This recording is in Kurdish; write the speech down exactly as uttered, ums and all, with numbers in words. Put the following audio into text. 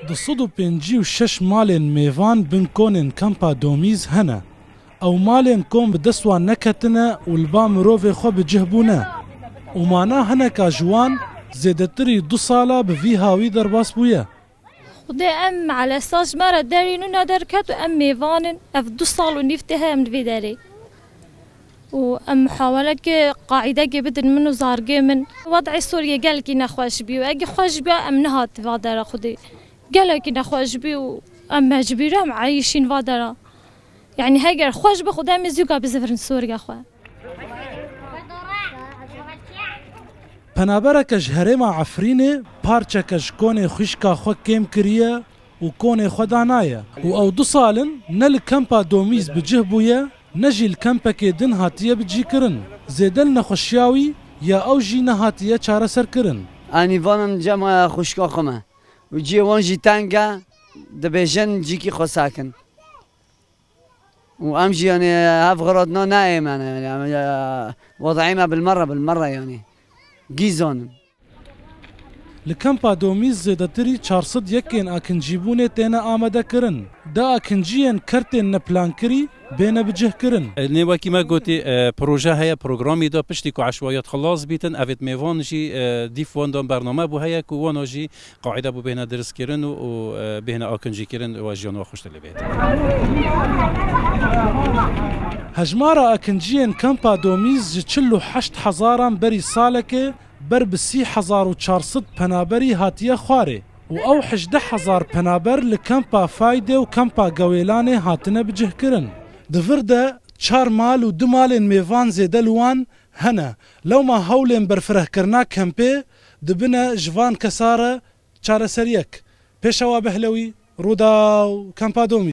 Du sed û pêncî û şeş malên mêvan bin konên kampa Domîz hene. Ew malên kon bi dest wan neketine û li ba mirovê xwe bi cih bûne. Û mana hineka ji wan zêdetirî du sala bi vî hawî derbas bûye. Xwedê em malesa ji me re derîn û nederket û em mêvan in. Ev du sal û nîv tê heye em li vê derê. Û em muhaweleke qaîdekê bidin min û zargê min. Wed'ê Sûriyê gelekî nexweş bî û egî xweş bîya em nehat va dera Xwedê. Gelekî nexweş bî û em mecbûr em eyîşîn va dera. Yanî heger xweş bi Xwedê em ê zûka bizivirin Sûriya xwe. Penabereke ji herêma Efrînê parçeke ji konê xwişka xwe kêm kiriye û konê xwe danaye û ew du sal in ne li kampa Domîz bi cih bûye, ne jî li kampekê din hatiye bicihkirin. Zêde li nexweşiya wî ya ew jî nehatiye çareserkirin. Anî vanin cema xwişka xwe me û cihê wan jî teng e, dibêjin cîkî xwe sakin. Û em jî, yanî, ev xiratna nayê me ne, yanî, em, e, wed'ê me bilmere, bilmere, yanî, gîzan in. Li kampa Domîz zêdetirî çar sed yekên akincîbûnê têne amadekirin. Di akinciyên kertên neplankirî bêne bicihkirin. Nê wekî me gotî, e, proje heye, programî de piştî ku eşwayat xilas bîtin, evêt mêvan jî, e, dîf wan dan bername bû heye ku wana jî qaîde bû bêhne diristkirin û, û, e, bêhne akincîkirin û jiyana xweş de lê bihête. Hejmara akinciyên kampa Domîz ji çil û heşt hezaran berî salekê ber bi sî hezar û çar sed penaberî hatiye xwarê û ew hejdeh hezar penaber li kampa Faydê û kampa Gewêlanê hatine bicihkirin. Di vir de çar mal û du malên mêvan zêde li wan hene. Lewma hewlên berfirehkirina kempê dibine ji van kesa re çareseriyek. Pêşewa Behlewî, Rûdaw, Kampa Domîz.